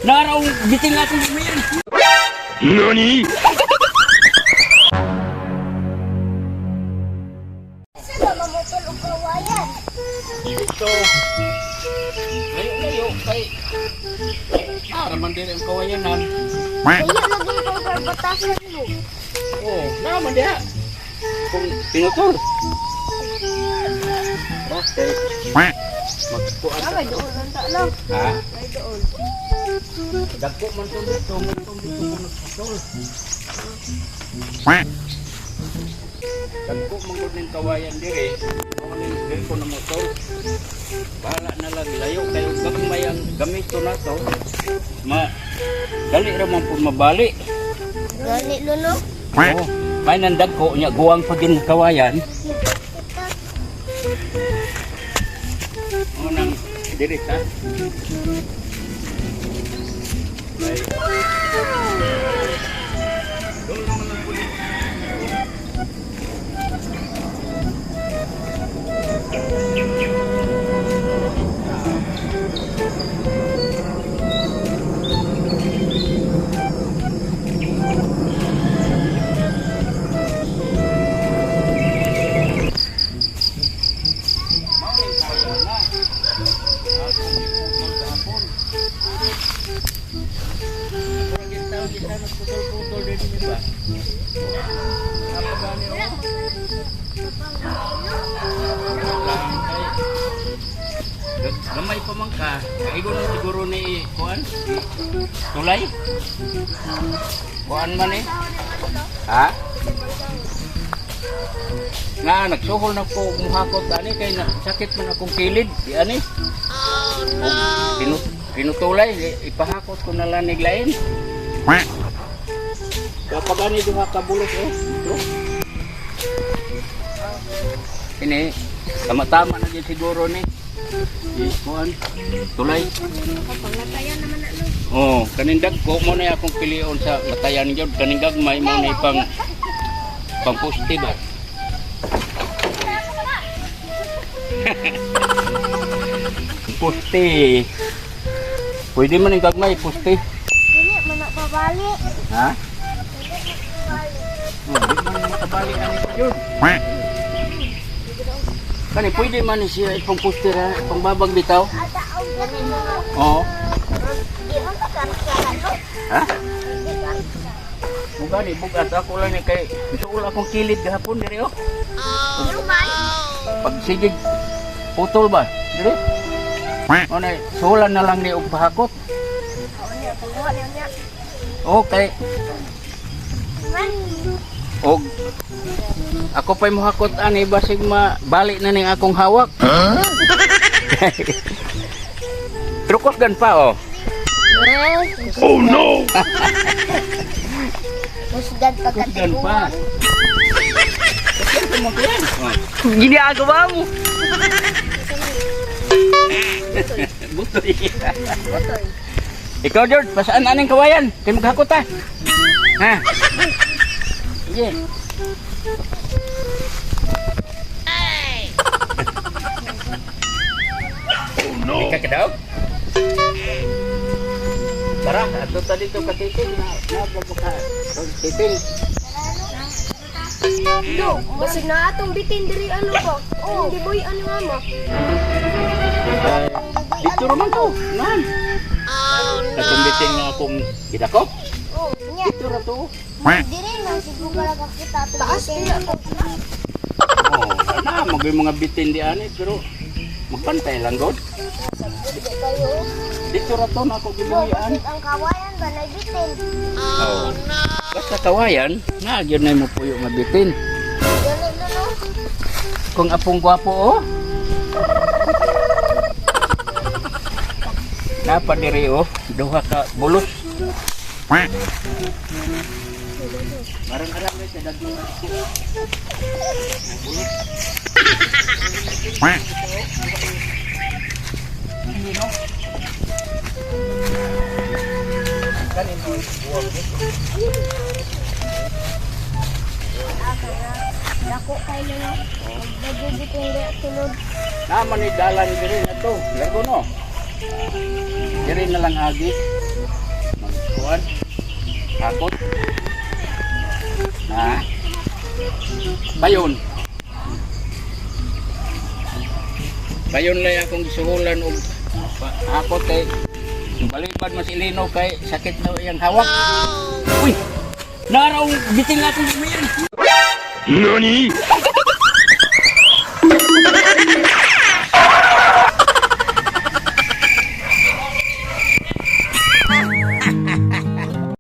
Naraw, bitin natin gumayan. NANI? Sa ba mamutol og kawayan? Dito. Layo-layo kay ah, raman din ang kawayanan. Layo lagi kong karbatasan mo. Oh, naman diha. Kung pinutol. Okay. Magkuan. Ah, may doon ang ta lang. Ha? May doon. Dagko man to dito, man to dito kung nagputol. Dagko man gud ning kawayan dire. Mao ning dire ko na motor. Bahala na lang layo kayo gamay ang gamito na to. Ma dali ra man pud mabali. Gani luno. Oh, may nandagko nya guwang pa gin kawayan. Mo nang diri ta. Ay. Doon naman ang pulis. Mao ning kawayan na. Akong giputol gahapon. Murag yung tao di sana putol-putol din ni ba? Apa gani oh? Lang kay gamay pa man ka. Kaigo na siguro ni kuan. Tulay. Kuan man eh. Ha? Nga nagsuhol na ko muhakot ani kay na, sakit man akong kilid di ani. Oh no. Pinutulay ipahakot ko na lang ni lain. Kapag ani duha ka bulos oh. Ito. Ini tama-tama na gyud siguro ni. Di kuan tulay. Panglatayan naman na no. Oh, kaning dagko mo na akong pilion sa latayan gyud kaning gagmay mo na pang pang puste ba. Puste. Pwede man yung gagmay, puste. Dili man na pabali. Ha? Dili man pabali. Oh, di man makabali ani yun. Kani pwede man ni siya ipang puste ra, pangbabag bitaw. Ata og gani mo. Oo. Di man ka karkara no. Ha? Di ka. Mugani bugat ako lang ni kay suol akong kilid gahapon diri oh. Luman. Pag sigig putol ba? Diri. O na, sulan na lang ni og pahakot. Oo niya, pagbuhat niya niya. Okay. Man. Og ako pa'y muhakot ani basig mabali na ning akong hawak. Trukos gan pa oh. Oh no! Musgad Trukos gan pa. pagkatiguan. Oh. Ginagawa mo. Butoy. Butoy. Ikaw George, pasaan aning kawayan? Kay maghakot ta. Ha? Sige. Oh no! Ika ka daw? Tara, ato ta dito katiting na na ka. Titing. No, basig na atong bitin diri ano ko. Oh, di boy ano nga mo. Ay, dito raman to. Nan. Oh no. Natumbitin nga akong gidakop. Oh, nya. Dito ra to. Diri na siguro ka kita atong taas kaya ko. Oh, na mag mga bitin di ani pero magbantay lang god. Di kayo. Dito ra to na ako No, gibuhian. basig ang kawayan ba na bitin. Oh. Basta kawayan, na gyud na mo puyo nga bitin. Dili no no. Kung apong gwapo oh. Napa diri oh, duha ka bulos. Marang aram sa dagmang ako. Bulos. Hindi no. Kanin mo buwag dito. Aka na. Dako kay no. Dagyo bitin diri sulod. Naman ni dalan diri na to. Largo no. Diri na lang agi. Hakot. Na. Bayon. Bayon lang akong gisuhulan og hakot kay balibad mas ilino kay sakit na iyang hawak. Uy! Naraw biting akong gumiyan. NANI?